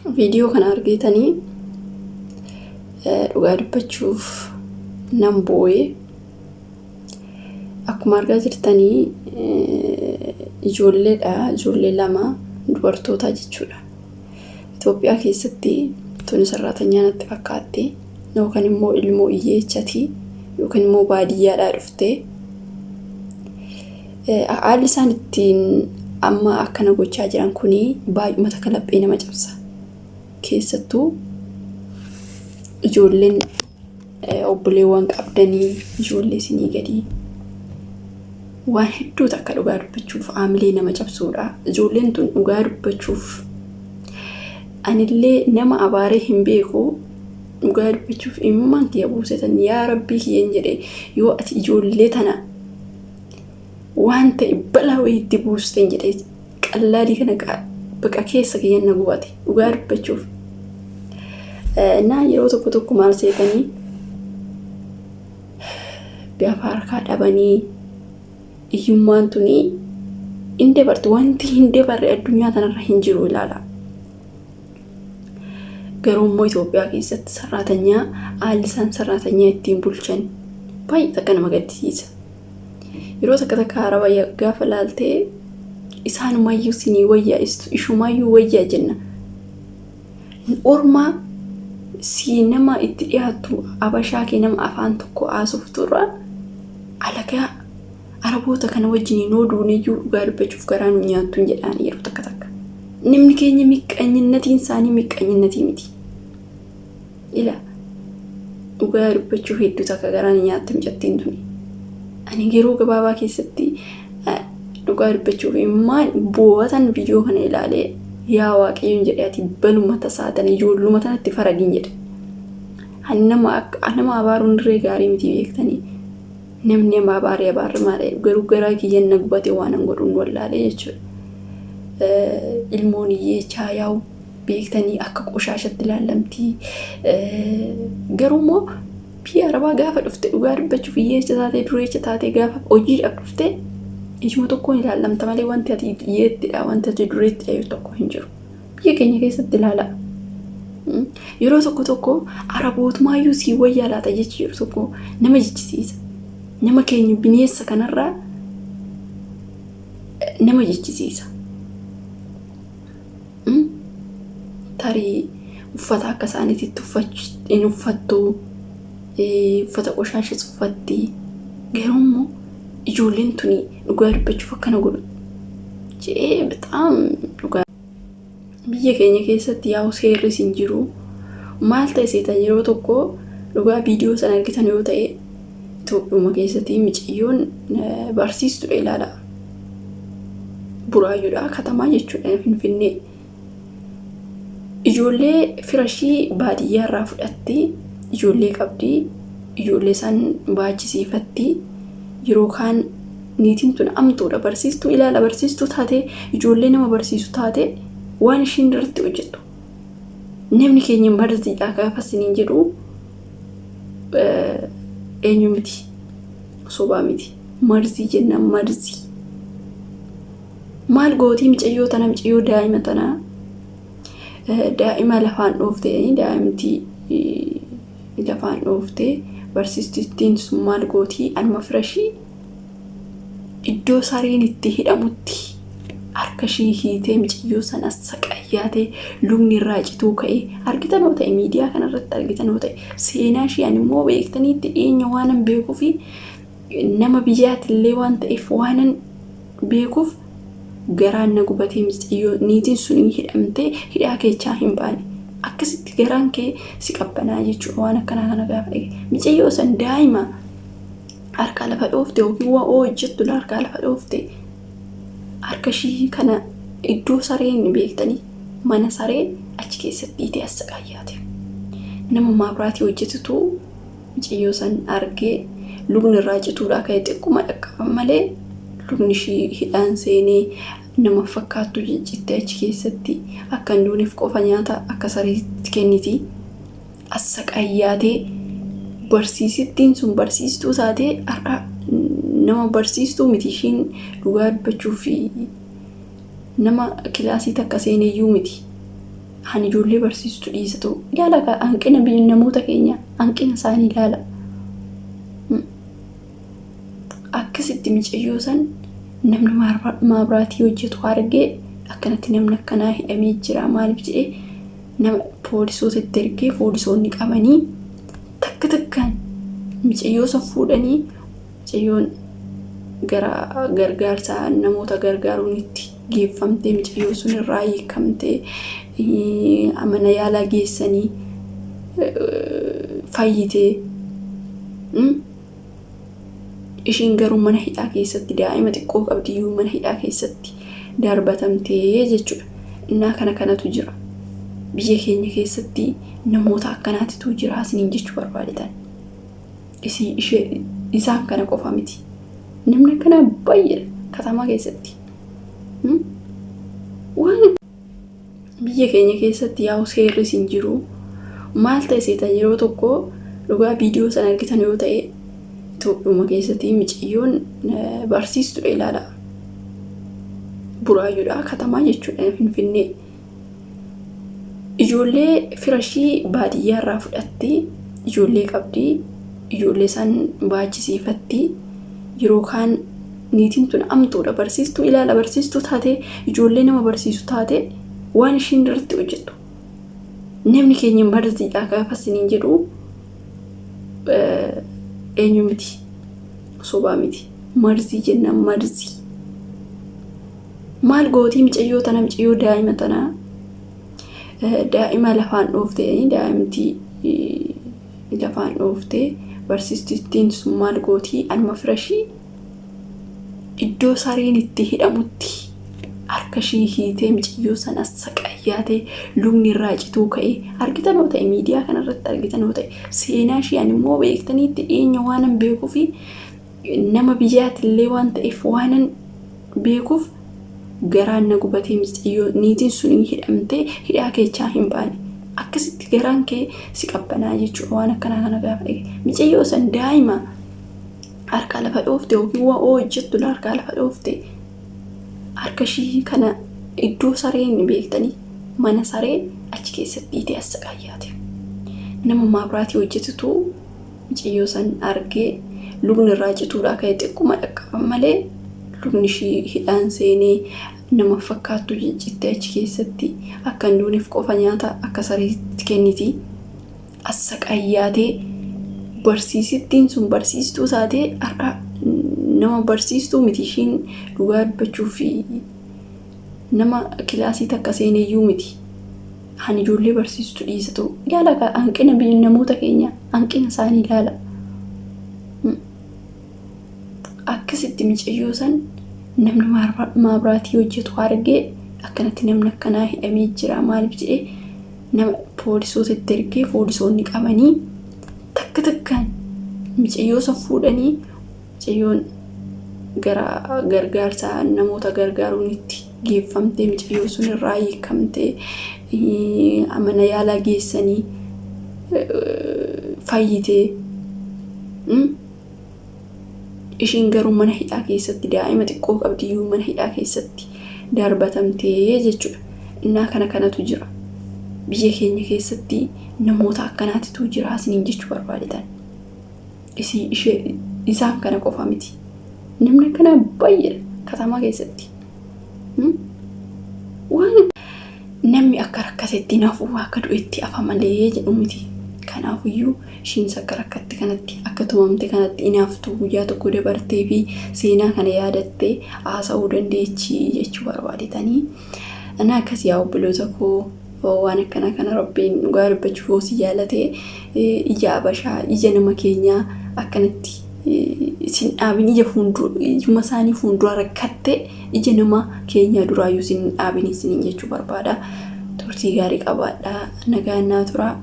Viidiyoo kana argeetanii dhugaa dubbachuuf nan boo'e. Akkuma argaa jirtanii ijoolleedha. Ijoollee lama dubartoota jechuudha. Itoophiyaa keessatti tuni sarraatanyaa natti fakkaatti. Yookaan immoo ilmoo hiyyeechati yookaan immoo baadiyyaadhaa dhufte. Haalli isaan ittiin amma akkana gochaa jiran kuni baay'uma takka laphee nama cabsa. Keessattuu ijoolleen obboleewwan qabdanii ijoollee isinii gadii waan hedduu takka dhugaa dubbachuuf haamilee nama cabsuudha. Ijoolleen tun dhugaa dubbachuuf anillee nama abaaree hin beeku dhugaa dubbachuuf imimmaan kiyya buusetan yaa rabbii kiyyan jedhe yoo ati ijoollee tana waan ta'e balaa wayiitti buusten jedhe qallaalii kana baqa keessa kiyyan na gubate dhugaa dubbachuuf. Naa yeroo tokko tokko maal seetanii gaafa harkaa dhabanii hiyyummaan tuni hin dabartu wanti hin dabarre addunyaa tanarra hin jiru ilaala. Garuu immoo Itoophiyaa keessatti sarraatanyaa haalli isaan sarraatanyaa ittiin bulchan baay'ee takka nama gaddisiisa. Yeroo takka takka araba gaafa laaltee isaanumayyuu sinii wayyaa ishumayyuu wayyaa jenna. Ormaa si nama itti dhiyaattu abashaa kee nama afaan tokko haasofturra alagaa araboota kana wajjin yoo duuneyyuu dhugaa dubbachuuf garaa nu nyaattu hin jedhaan yeroo takka takka. Namni keenya miqqanyinnatiin isaanii miqqanyinnatii miti. Ila dhugaa dubbachuuf hedduu takka garaa nu nyaatte mucattiin tuni. Ani yeroo gabaabaa keessatti dhugaa dubbachuuf maal boo'atan viidiyoo kana ilaalee yaa waaqayyoon jedhe ati baluma tasaatan ijoolluma tanatti faradiin jedhe. Ani nama akka nama abaaruun irree gaarii miti beektanii. Namni nama abaaree abaaramaadha garuu garaa kiyyan na gubate waan an godhuun wallaalee jechuudha. Ilmoon hiyyeechaa yaa'u beektanii akka qoshaashatti ilaallamti. Garuu immoo biyya arabaa gaafa dhufte dhugaa dubbachuuf hiyyeecha taatee dureecha taatee gaafa hojiidhaaf dhufte ijuma tokkoon ilaallamta malee wanti ati hiyyeettidha wanti ati dureettidha yoo tokko hin jiru. Biyya keenya keessatti ilaala. Yeroo tokko tokko arabootumaayyuu sii wayyaa laata jechi jedhu tokko nama jechisiisa. Nama keenya bineensa kanarraa nama jechisiisa. Tarii uffata akka isaaniitti hin uffattu, uffata qoshaashas uffatti. Garuu immoo ijoolleen tuni dhugaa dubbachuuf akkana godhu jedhee bexaam dhugaa. Biyya keenya keessatti yaa'u seerris hin jiru. Maal ta'e seetan yeroo tokko dhugaa viidiyoo sana argitan yoo ta'e Itoophiyuma keessatti miciyyoon barsiistudha ilaala. Buraayyuudha katamaa jechuudha Finfinnee. Ijoollee fira ishii baadiyyaa irraa fudhatti ijoollee qabdi ijoollee san baachisiifatti yeroo kaan niitiin tun amtuudha barsiistuu ilaala barsiistuu taate ijoollee nama barsiisu taate waan ishiin irratti hojjettu namni keenya marziidha gaafa isiniin jedhu eenyu miti sobaa miti marzii jennaan marzii maal gootii micayyoo tana micayyoo daa'ima tana daa'ima lafaan dhoofte daa'imti lafaan dhoofte barsiistittiin sun maal gootii anuma firashii iddoo sareen itti hidhamutti harka ishii hiitee micayyoo sana saqayyaatee lubni irraa cituu ka'ee argitanoo ta'e miidiyaa kanarratti argitanoo ta'e seenaa ishii ani immoo beektanii itti dhiyeenya waanan beekuu fi nama biyyaatillee waan ta'eef waanan beekuuf garaan na gubatee micayyoo niitiin sun hidhamtee hidhaa keechaa hin baane. Akkasitti garaan kee si qabbanaa jechuudha waan akkanaa kana gaafa dhage. Micayyoo san daa'ima harkaa lafa dhoofte yookiin waa hojjettu harkaa lafa dhoofte harka ishii kana iddoo sareen beektanii mana saree achi keessatti dhiitee as saqaayyaate. Nama maabiraatii hojjetutu micayyoo san argee lubni irraa cituudhaa ka'e xiqquma dhaqqaban malee lubni ishii hidhaan seenee nama fakkaattu ciccittee achi keessatti akka hin duuneef qofa nyaata akka sareetti kenniti. As saqayyaatee barsiisittiin sun barsiistuu taatee har'a nama barsiistuu miti ishiin dhugaa dubbachuu fi nama kilaasii takka seeneyyuu miti. Han ijoollee barsiistu dhiisatu ilaala hanqina namoota keenya hanqina isaanii ilaala. Akkasitti micayyoo san namni maabiraatii hojjetu argee akkanatti namni akkanaa hidhamee jira maaliif jedhee nama poolisoota itti ergee poolisoonni qabanii takka takkaan micayyoo san fuudhanii micayyoon gara gargaarsa namoota gargaaruun itti geeffamtee micayyoo sun irraa hiikamtee mana yaalaa geessanii fayyitee ishiin garuu mana hidhaa keessatti daa'ima xiqqoo qabdiyyuu mana hidhaa keessatti darbatamtee jechuudha. Innaa kana kanatu jira. Biyya keenya keessatti namoota akkanaatitu jira isiniin jechuu barbaadetan. Isii ishee isaan kana qofa miti. Namni akkanaa baay'eedha katamaa keessatti. Waan biyya keenya keessatti yaa'u seerris hin jiru. Maal ta'e seetan yeroo tokko dhugaa viidiyoo sana argitan yoo ta'e Itoophiyuma keessatti miciyyoon barsiistudha ilaala. Buraayyuudha katamaa jechuudha Finfinnee. Ijoollee fira ishii baadiyyaa irraa fudhatti ijoollee qabdi ijoollee san baachisiifatti yeroo kaan niitiin tun amtuudha barsiistuu ilaala barsiistuu taate ijoollee nama barsiisu taate waan ishiin irratti hojjettu namni keenya marziidha gaafa isiniin jedhu eenyu miti sobaa miti marzii jennaan marzii maal gootii micayyoo tana micayyoo daa'ima tana daa'ima lafaan dhooftee daa'imti lafaan dhooftee barsiistittiin sun maal gootii anuma firashii iddoo sareen itti hidhamutti harka ishii hiitee micayyoo sana saqayyaatee lubni irraa cituu ka'ee argitan yoo ta'e miidiyaa kanarratti argitan yoo ta'e seenaa ishii ani immoo beektanii itti dhiyeenya waanan beekuufi nama biyyaatillee waan ta'eef waanan beekuuf garaan na gubatee micayyoo niitiin sun hidhamtee hidhaa keechaa hin baane. Akkasitti garaan kee si qabbanaa jechuudha waan akkanaa kana gaafa dhage. Micayyoo san daa'ima harkaa lafa dhoofte yookiin waa hojjettu harkaa lafa dhoofte harka ishii kana iddoo sareen beektanii mana saree achi keessatti hiitee as saqaayyaate. Nama maabiraatii hojjetutu micayyoo san argee lubni irraa cituudhaa ka'e xiqquma dhaqqaba malee lubni ishii hidhaan seenee nama fakkaattu cincittee achi keessatti akka hin duuneef qofa nyaata akka sareetti kenniti. As saqayyaatee barsiisittiin sun barsiistuu taatee har'a nama barsiistuu miti ishiin dhugaa dubbachuu fi nama kilaasii takka seeneeyyuu miti. Han ijoollee barsiistu dhiisatu ilaala hanqina namoota keenya hanqina isaanii ilaala. Akkasitti micayyoo san namni maabiraatii hojjetu argee akkanatti namni akkanaa hidhamee jira maaliif jedhee nama poolisoota itti ergee poolisoonni qabanii takka takkaan micayyoo san fuudhanii micayyoon gara gargaarsa namoota gargaaruun itti geeffamtee micayyoo sun irraa hiikamtee mana yaalaa geessanii fayyitee ishiin garuu mana hidhaa keessatti daa'ima xiqqoo qabdiyyuu mana hidhaa keessatti darbatamtee jechuudha. Innaa kana kanatu jira. Biyya keenya keessatti namoota akkanaatitu jira isiniin jechuu barbaadetan. Isii ishee isaan kana qofa miti. Namni akkanaa baay'eedha katamaa keessatti. Waan namni akka rakkatetti nafu akka du'etti afa malee jedhu miti. Kanaafuyyuu ishiinis akka rakkatte kanatti akka tumamte kanatti inaaftuu guyyaa tokko dabartee fi seenaa kana yaadattee haasa'uu dandeechi jechuu barbaadetanii. Ana akkas yaa obboloota koo waan akkana kana rabbiin dhugaa dubbachuuf yoo si jaalate ija abashaa ija nama keenyaa akkanatti isin dhaabin ija fuuldura ijuma isaanii fuuldura rakkatte ija nama keenyaa duraayyuu isin dhaabin isiniin jechuu barbaada. Turtii gaarii qabaadhaa nagaan naa turaa.